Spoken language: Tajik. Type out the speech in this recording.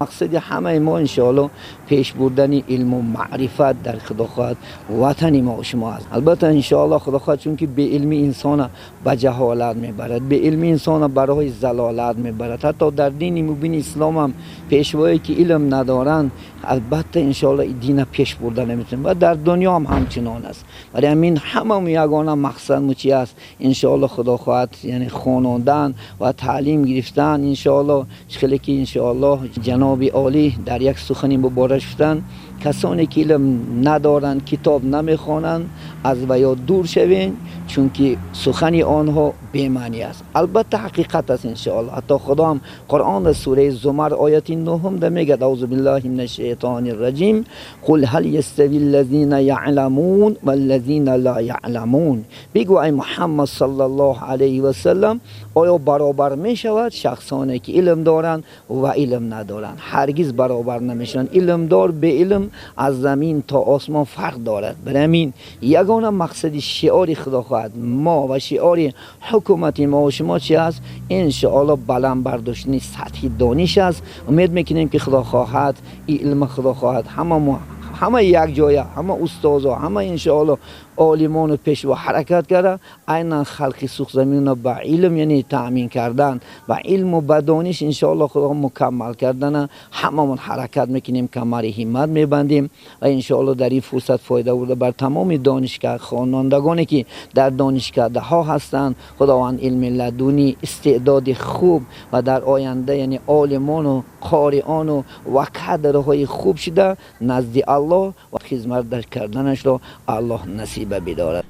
Мақсади ҳамаи мо, иншоалло, пеш бурдани илму маърифат дар, худо хоҳад, ватани мо шумо аст. Албатта, иншоалло, худо хоҳад, чунки беилми инсона ба ҷаҳолат мебарад, беилми инсона ба роҳи залолат мебарад. Ҳатто дар дини мубини ислом ҳам пешвое ки илм надоранд, албатта, иншоалло, дина пеш бурда наметавонанд ва дар дунё ҳам ҳамчунон аст. Барои ҳамин ҳамамон ягона мақсадмо чи аст, иншоалло, худо хоҳад, яъне хонондан ва таълим гирифтан. Иншоалло, хеле ки, иншоалло, ҷаноби олӣ дар як сухани муборак гуфтанд: касоне ки илм надоранд, китоб намехонанд, аз ваё дур шавем, чунки сухани онҳо бемаънӣ аст. Албатта, ҳақиқат аст, иншоалло. Ҳатто худо ҳам Қуръон дар сураи Зумар, ояти нуҳум да мегӯяд: أعوذ بالله من الشيطان الرجيم، قل هل يستوي الذين يعلمون والذين لا يعلمون. Бигӯ, ай Муҳаммад صلى الله عليه وسلم, оё баробар мешавад шахсоне ки илм доранд ва илм надоранд? Ҳаргиз баробар намешаванд. Илмдор беилм аз замин то осмон фарқ дорад. Барои ҳамин ягона мақсади шиори, худо хоҳад, мо ва шиори ҳукумати мо ва шумо чи аст? Иншоалло, баланд бардоштани сатҳи дониш аст. Умед мекунем, ки, худо хоҳад, илма, худо хоҳад, ҳама мо, ҳама якҷоя, ҳама устозо, ҳама, иншоалло, олимону пешво ҳаракат карда, айнан халқи Суғдзаминро ба илм, яъне таъмин кардан, ба илму ба дониш, иншоалло, худо мукаммал кардана ҳамамон ҳаракат мекунем, камари ҳиммат мебандем. Ва, иншоалло, дар ин фурсат фоида бурда, бар тамоми донишгоҳ хонандагоне ки дар донишкадаҳо ҳастанд, худованд илми ладунӣ, истеъдоди хуб ва дар оянда, яъне олимону қориону ва кадрҳои хуб шуда, назди Аллоҳ ва хизмат карданашро Аллоҳ насиба бидорад.